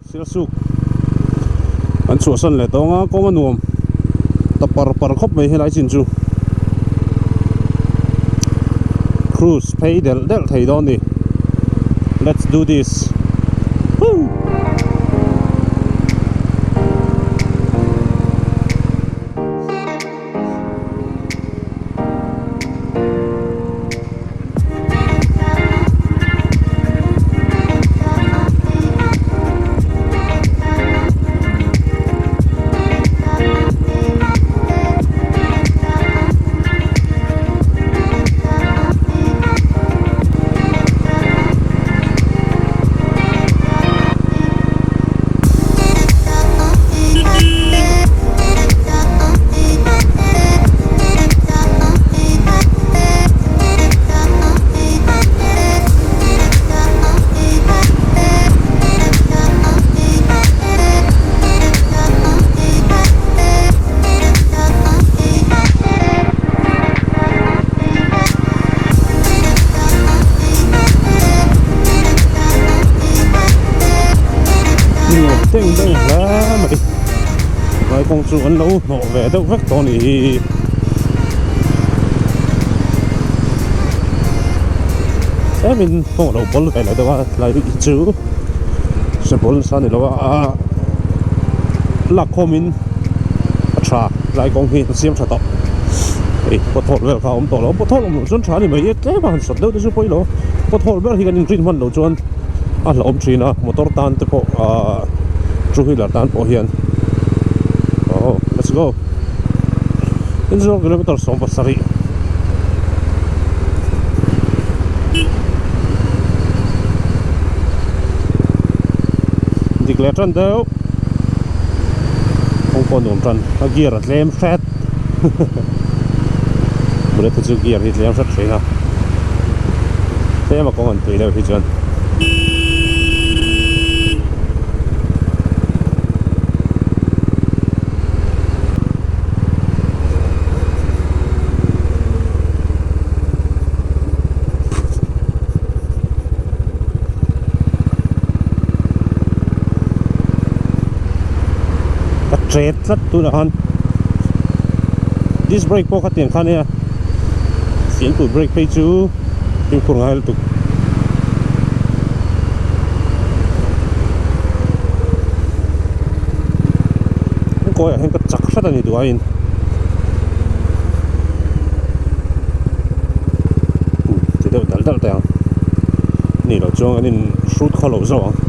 Sialsuk an chhuahsan leh tawng a kawng a nuam ta par par khawp mai helai chin chu cruise phei delh delh thei dawn a ni let's do this woo. Nuam teng deuh hle mai lai kawng chu an lo hnawh ve deuh vek tawh a nih hi tlemin kawng a lo bawl ve leh deuh a tlai hi chu se bawl nasa a ni lo a lak khawmin a tha lai kawng hi a siam tha tawh hei pothole vel kha a awm tawh lo pothole awm loh chuan tha a ni mai e tlem a han sawt deuh te chu pawh i lo pothole ber hi kan inrin hman loh chuan a hlauhawm thin a motor tan te pawh ahh two wheeler tan pawh hian oh let's go tin zawng kilometer 17 dik leh tan deuh kawng pawh nuam tan a gear a tlem hret bullet hi chu gear hi tlem hret thin a tlem a kawng an tui deuh hi chuan. Ka ṭet tlat tunah khan disc brake pawh kha tiang kha ania fianpui brake phei chu fimkhur ngai lutuk. Kawiah hian ka chak hret a ni duh aiin ti deuh dal dal teh ang ni loh chuan kan in hrut khaw loh zawk ang.